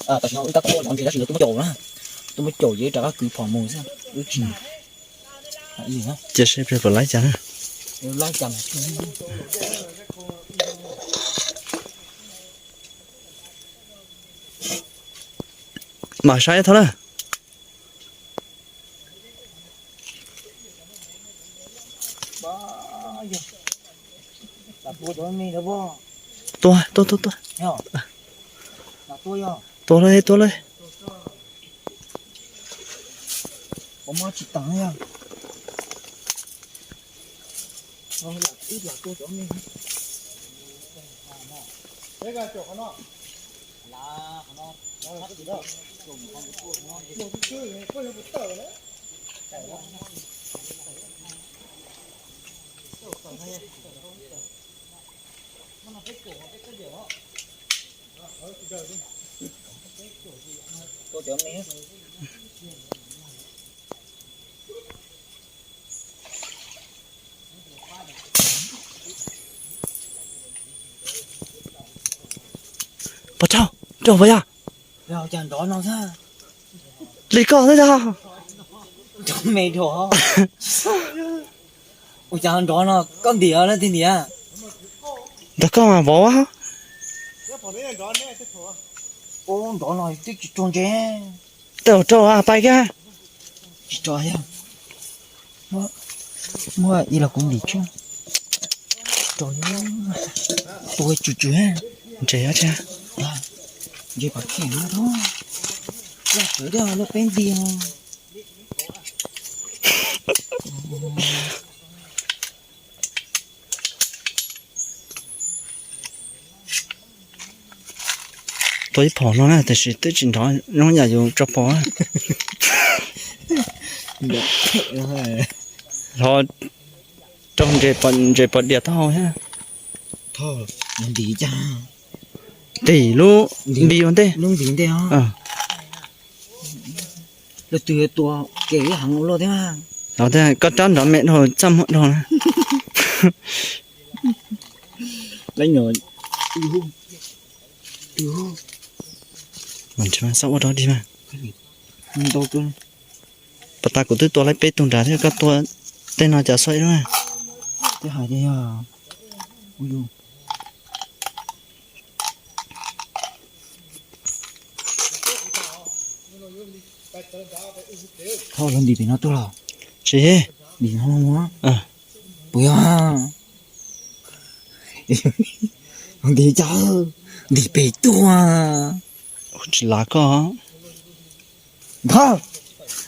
Tam sim no wb tab tom los ntses tab sis lawv tuaj muab caum na, tuaj muab caum ces wb rov qab kwv phom mus xwb. Wb tsis cia seb peb puas laib cas na. Laib cas mas mam saib thaum na. Tua, tua, tua, tua. Tua lawm, tua lawm. Pov rau, rau pov yog. Li koj xwb yog. Ua cas nrov no koj ntim leej twg ntim? Ntawm koj mas vov. Nrov no twb tsis raug ntses. Tej zaum raug pais kiag. Tsis raug, muab ib los kuv ntim tso. Tsis raug, tua tsw tsw. Ntses, ntses pas khej no, laj sawv thiab laj peb nti. Tua ib phom no na, tiam sis twb tsis nrov zoo yam yus tso pov. Ho raug ntses pov dias taub hau thiab. Tim lub ntiv ua ntej. Lub ntiv ntej. Leej twg tua kev heev ua luaj thiab. Los tias koj rab nrov me dhau txaj muag dhau na. Lawv nyuam, mas ntshe mas xob ua rau dig mas. Pas tas kuv twb tua laib peb tug nrad thiab, koj tua tej no cas xob ib lub na. Twb hais tias yog ua yus. Thov los ntim pem no tuaj los. Tsis, ntim no. Puas yog? Ntim cas, ntim pem tuaj. Tsis lav koj. Nkawd,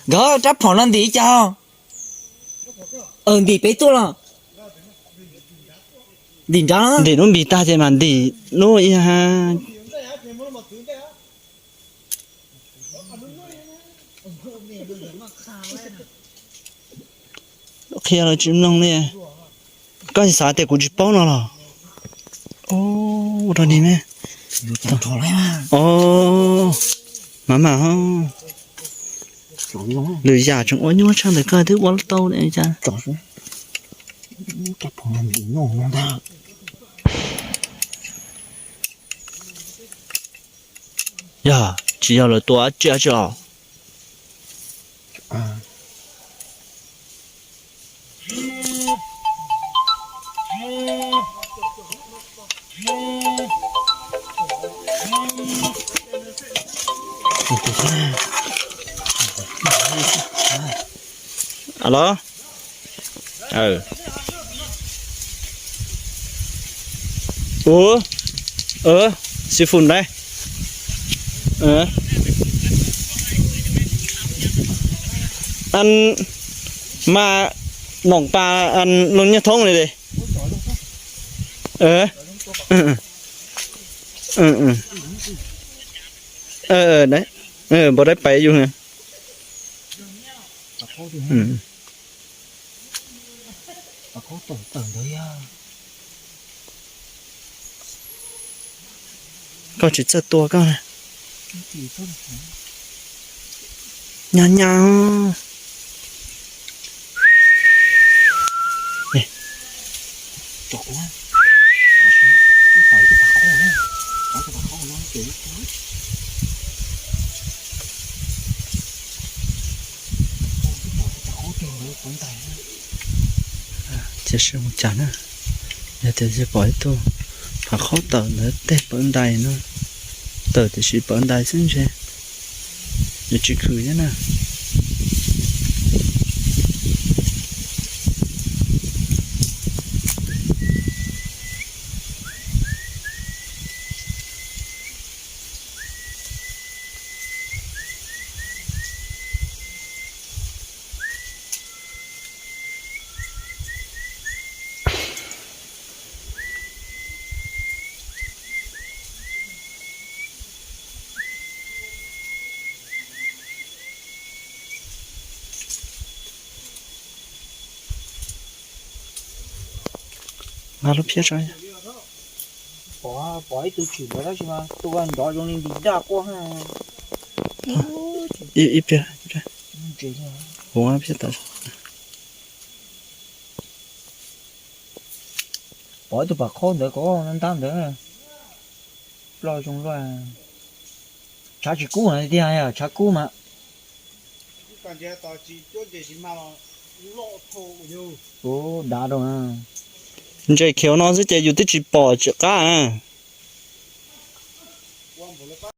nkawd rab phom no ntim cas? Ntim pem tuaj los? Ntim nrad, ntim lub npis tag ces mas ntim lub ib. Qhia los tsis mloog li. Koj xav tias kuv tsis paub no los? Ua rau dig me. Mas mas, lwm yam tseem ua nyuaj tshaj ntawm koj twb ua tau li cas. Yog tsis yog lawv tua dab tsi dab tsi os? Alo. Ua, xiv fum dai. Ăn ma nòng pa ăn luôn nhất thống này đi. Đấy, bò đấy pais yus. Koj tsis txawj tua koj. Nyab nyab. Ces sib mus cas na, yog tias pom ib tug phav qhaub tawm ntawd tej pawv ntais no, tawm tiam sis pawv ntais xwb ntshe nws tsis khwm thiab na. Nqa lub phiab tso. Pom, pom ib tug tshwm ntawd tab sis mas tua nrov zoo li ntim daj quaj. Ib pliag, ib pliag. Ua phiab tawm. Pom ib tug pam qhaub ntawd ko ntab ntawd. Ploj zoo luaj. Tshav tsis kub no tiag, tshav kub mas. Dav rau. Ntses khiav no xwb ces yus twb tsis pom tsis qab na.